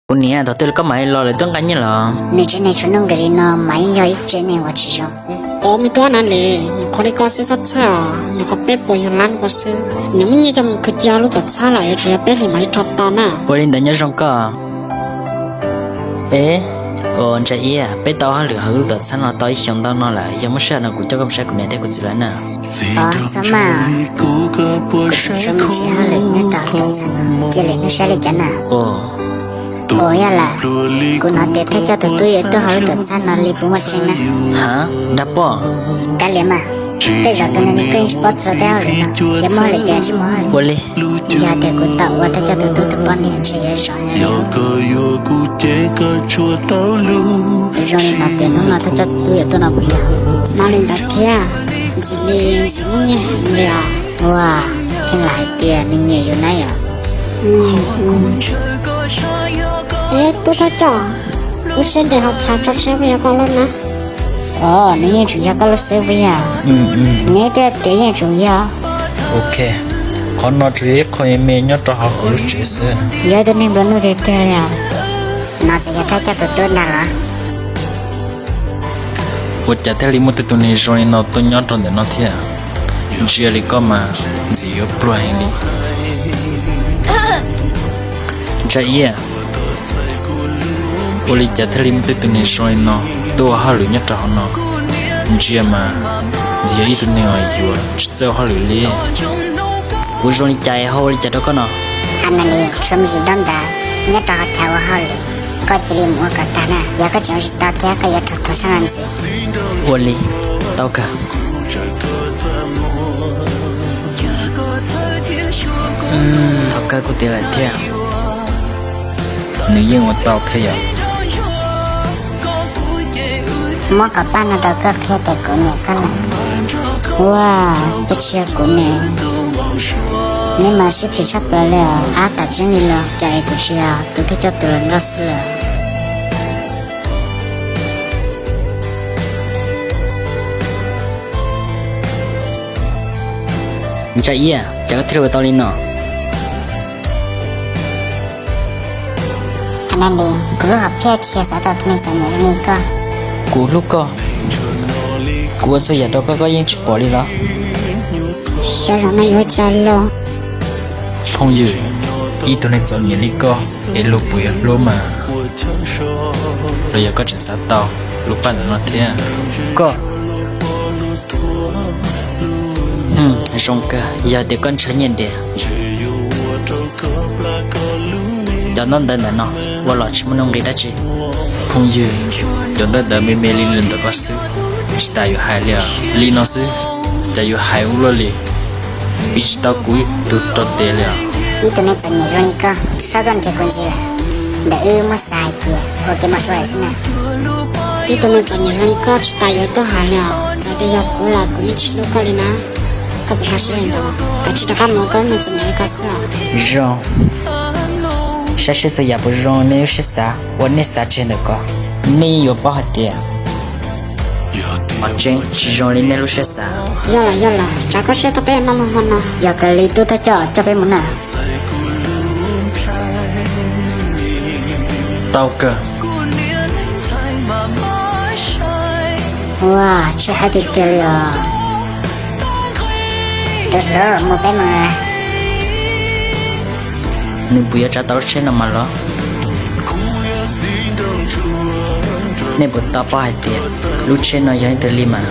Kuv niam, thaum twg koj mam li los, lawv twb nqa nyiaj los? Nws tsev neeg tshuav nuj nqis li no mas yeej yog ib tsev neeg uas tsis zoo xwb. Ua me tub na li, nyuam qhuav li koj xwb txhob txhawj os, nyuam qhuav peb puas yog lab ko xwb. Nws muab nyiaj coj mus khaws cia lub tuam txhab lawm, yuav tsum yog peb hlis mam li rho tau na. Ua li ntawd nyob zoo koj. Ev, ua Ntsa Iab, peb tau hauj lwm hauv lub tuam txhab no tau ib xyoos ntau no lawm, yog muaj sij hawm no kuv coj koj mus saib kuv niam thiab kuv txiv lawv na. Ov, txhob maj, kuv tseem tshuav me ntsis hauj lwm nyob rau tuam txhab no, cia li hnub saib li cas na. Ua yog lawm, kuv hnov tias thawj coj tus tub yuav tuaj hauv lub tuam txhab no li puas muaj tseeb na? Ha, dag poj. Kav liam mas, tej zaum tus neeg li koj yeej tsis paub txog tej hauj lwm no, yog muaj hauj lwm ces tsis muaj hauj lwm. Ua li. Yog tias kuv tau ua thawj coj tus tub tus poj niam ntshe yuav zoo li. Zoo li hnov tias hnub no thawj coj tus tub yuav tuaj no puas yog? Mas li ntawd thiab, ntxim li ntxim muaj nyiaj heev li os. Ua, pheej lam hais tias nws nyiam yus na yom. Eb, tub thawj coj, lub siab nres hauv chav tso tseg puas yog koj lub na? Ov, nws yeej tseem yog koj lub xwb puas yog? Neb twb tias yeej tseem yog. Ok, qhov no tsuas yog ib qho me me nyob rau hauv kuv lub tsev xwb. Yog ib tug neeg nplua nuj tiag tiag li os. No txawm yog thawj coj tus tub ntag los? Ua cas thiaj li muaj tej tus neeg zoo li no tuaj nyob rau ntawm no thiab? Ntsia li koj mas ntxim yuav pluag heev li. Ntsa Iab, ua li cas thiaj li muaj tej tus neeg zoo li no tuaj ua hauj lwm nyob rau hauv no? Ntsia mas ntxim yog ib tug neeg uas yuav tsis txawj ua hauj lwm li. Kuv zoo li cas es ho ua li cas rau koj no? Analis, tshuav me ntsis ntaub ntawv nyob rau hauv chav ua hauj lwm, koj cia li mus ua kom tag na, yog koj tseem ua tsis tau thiab koj yuav rau thaum sab no ntxiv. Ua li, tau kawg. Thov kawg kuv tias lawm thiab, nws yeej ua tau thiab yom. Muab qhov paj no rau koj qhia tias kuv nyiam koj lawm. Ua, cas tsis yog kuv ne? Neb mas siab phem tshaj plaws li os. Ab, tas tseeb li los cas es kuv tsis yog tus thawj coj tus hluas nkauj xwb lawm? Ntsa Iab, cas koj thiaj li ua tau li no? Analis, kuv lub hom phiaj tsis yog xav tau tus neeg txom nyem zoo li koj. Kuv hlub koj, kuv ua txhua yam rau koj, koj yeej tsis pom li los? Xyov zaum no yuav ua cas los. Phooj ywg, ib tug neeg txom nyem li koj es luag puas yuav hlub mas? Los yog koj tseem xav tau lub paj ntawm no thiab? Koj, zoo kawg, yog tias koj ntshaw nyiaj nrias. Cov ntaub ntawv ntawm no ua los tsis muaj nuj nqis dab tsi. Phooj ywg, cov ntaub ntawv me me li ntawm koj xwb, tsis tas yuav hais li os. Li no xwb, cas yuav hais ua luaj li, piv tsis tau kuv ib tug rau tes li os. Ib tug neeg txom nyem zoo li koj tsis txhob tuaj nrhiav kuv ntxiv lawm, ntawm wb muab xav hais tias ua kev mob suav lawm xwb na. Ib tug neeg txom nyem zoo li koj tsis tas yuav tuaj hais li os. Txawm tias yog kuv los kuv yeej tsis hlub koj li na. Koj puas nkag siab li ntawd? Kav tsij rov qab mus ua koj lub neeg txom nyem li koj xwb os. Zoo, saib seb txhua yam puas zoo nej lub siab xav uas nej xav tseg ntawm ko. Nej yeej yuav paub hais tias qhov tseeb tsis zoo li nej lub siab xav. Yog lawm, yog lawm, tsav koj siab tau peb noj mov hmo no. Yog kawg li tub thawj coj, coj peb mus na. Tau kawg. Ua, tsis hais tiag tiag li os. Tus hluas, mus peb mus. Nws puas yuav tsav tau lub tsheb no mas los? Nej puas tau paub hais tias lub tsheb no yog ib tug li mas?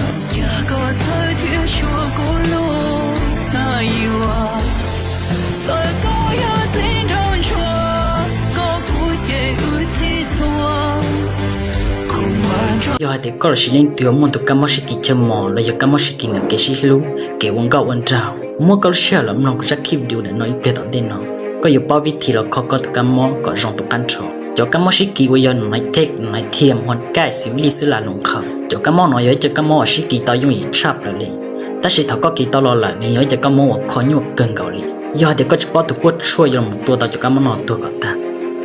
Yog hais tias koj los sis leej twg muaj tus kab mob sib kis chaw mos los yog kab mob sib kis ntawm kev sib hlub, kev ua nkauj ua nraug, muab koj lub sij hawm los mloog kuv zaj clip video ntawm no ib pliag tom ntej no, koj yuav paub vib thib los kho koj tus kab mob kom zoo tus qab nrho. Cov kab mob sib kis uas yog nais thej, nais thiam, hua kaij, xi lij xwb la lus qhawv, cov kab mob no yog ib co kab mob uas sib kis tau yooj yim tshaj plaws li. Tab sis thaum koj kis tau los lawm nws yog ib co kab mob uas kho nyuaj kawg nkaus li. Yog hais tias koj tsis paub tus kuaj tshuaj yuav los tua tau cov kab mob no tuag kom tag,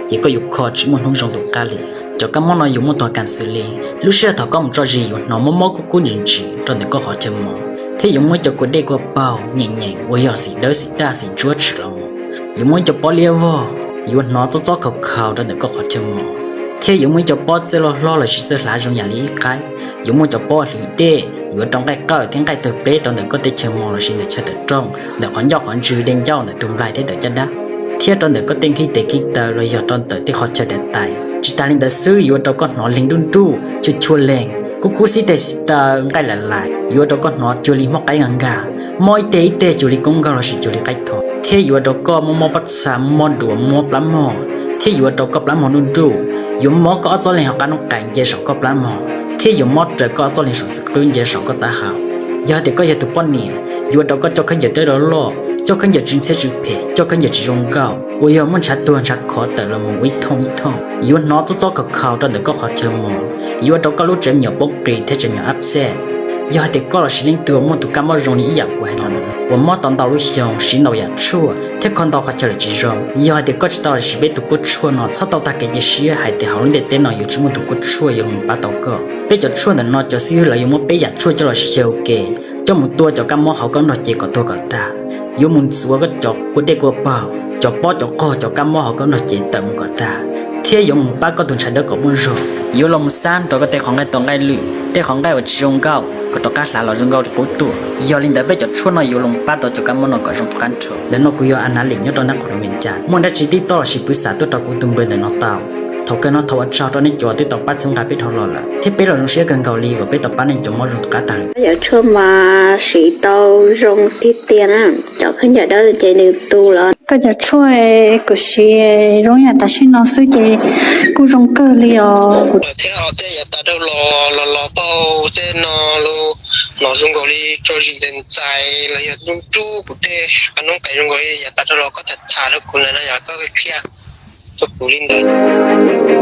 ces koj yuav kho tsis muaj hnub zoo tus qab li. Cov kab mob no yuav muaj tus kas xws li, lub sij hawm thaum koj mus tso zis yuav hnov mob mob kub kub ntsim ntsim rau ntawm koj qhov chaw mos, thiab yuav muaj ib co kua dej kua paug nyeem nyeem uas yog xim dawb xim daj xim ntsuab tshwm los mus. Yuav muaj ib co pob liab vog Yuav hnov txob txob khaus khaus rau ntawm koj qhov chaw mos, thiab yuav muaj ib co pob txawj loj hlob lossis txawj hlav zoo yam li ib qaib. Yuav muaj cov pob hliv dej yuav rau nqaij qawj thiab nqaij tawg pleb rau ntawm koj tej chaw mos lossis ntawm chaw tawm rooj, ntawm qhov ncauj qhov ntswg, dej ncauj, ntawm tus nplaig thiab ntawm caj dab, thiab rau ntawm koj tej nqhis tes nqhis taw los yog rau ntawm tej qhov chaw tais tais. Tsis tas li ntawd xwb, yuav rau koj hnov li nruj nruj, chua chua lees, kub kub xib teg xib taw, nqaij lais lais, yuav rau koj hnov cuag li mob qaib nkag nkag, mob ib teg ib teg cuag li koob nkaug lossis cuag li qaib thom, thiab yuav rau koj mob mob pob txha, mob duav, mob plab mog, thiab yuav rau koj plab mog nruj nruj. Yuav mob koj ob txoj leeg hauv qab noob qais nce saum koj plab mog, thiab yuav mob raws koj ob txoj leeg saum xwb qwb nce saum koj taub hau. Yog hais tias koj yog tus poj niam, yuav rau koj coj khaub ncaws dawb loj loj, coj khaub ncaws tsw ntxhiab tsw phem, coj khaub ncaws tsis zoo nkauj uas yog muaj ntshav tuag ntshav khov tawm los mus ib thooj ib thooj. Yuav hnov txob txob khaus khaus rau ntawm koj qhov chaw mos, yuav rau koj lub tsev me nyuam poob qis thiab tsev me nyuam ab xej. Yog hais tias koj lossis leej twg muaj tus kab mob zoo li ib yam kuv hais no, uas mob tau ntau lub xyoo, siv ntau yam tshuaj thiab kho ntau qhov chaw lawm tsis zoo, yog hais tias koj tsis tau los siv peb tus kuab tshuaj no, txhob tau tag kev cia siab hais tias hauv lub ntiaj teb no yuav tsis muaj tus kuab tshuaj yuav los pab tau koj. Peb cov tshuaj ntawm no cov xib hwb lawv yuav muab peb yam tshuaj coj los sib xyaw ua ke, coj mus tua cov kab mob hauv koj nrog cev kom tuag kom tag. Yuav mus ntxuav koj cov kua dej kua paug, cov pob cov qog, cov kab mob hauv koj nrog cev tawm mus kom tag, thiab yuav mus pab koj tus ntshai dawb kom muaj zog. Yuav los mus xab rau koj tej qhov nqaij tau nqaij lwj, tej qhov nqaij uas tsis zoo nkauj kom rov qab hlav los zoo nkauj li qub tuaj. Yog li ntawd peb cov tshuaj no yuav los pab tau cov kab mob no kom zoo qab nrho. Ntawm no kuv yog Analis nyob rau nab qhum lus Vias Cas. Muaj dab tsi tib tob lossis pwv xav tuaj rau kuv tus npawb ntawm no tau. Thaum kawg no thov ua tsaug rau nej cov twb tau pab txhawb nqa peb dhau los lawm, thiab peb los zoo siab kawg nkaus li uas peb tau pab nej cov mob zoo qab tag lawm. Cov tshuaj mas siv tau zoo tiag tiag na, cov khaub ncaws dawb ces nws tu los. Koj cov tshuaj kuv siv zoo yam tam sim no xwb ces kuj zoo kawg li os. Thiab ho tej yav tas dhau los los los tau tej no los hnov zoo nkaus li tso zis ntxais ntxais los yog nruj nruj kuv tej qab noob qais zoo nkaus li yav tas dhau los koj tham tham rau kuv ntawd no yog koj qhia rau kuv li ntawd.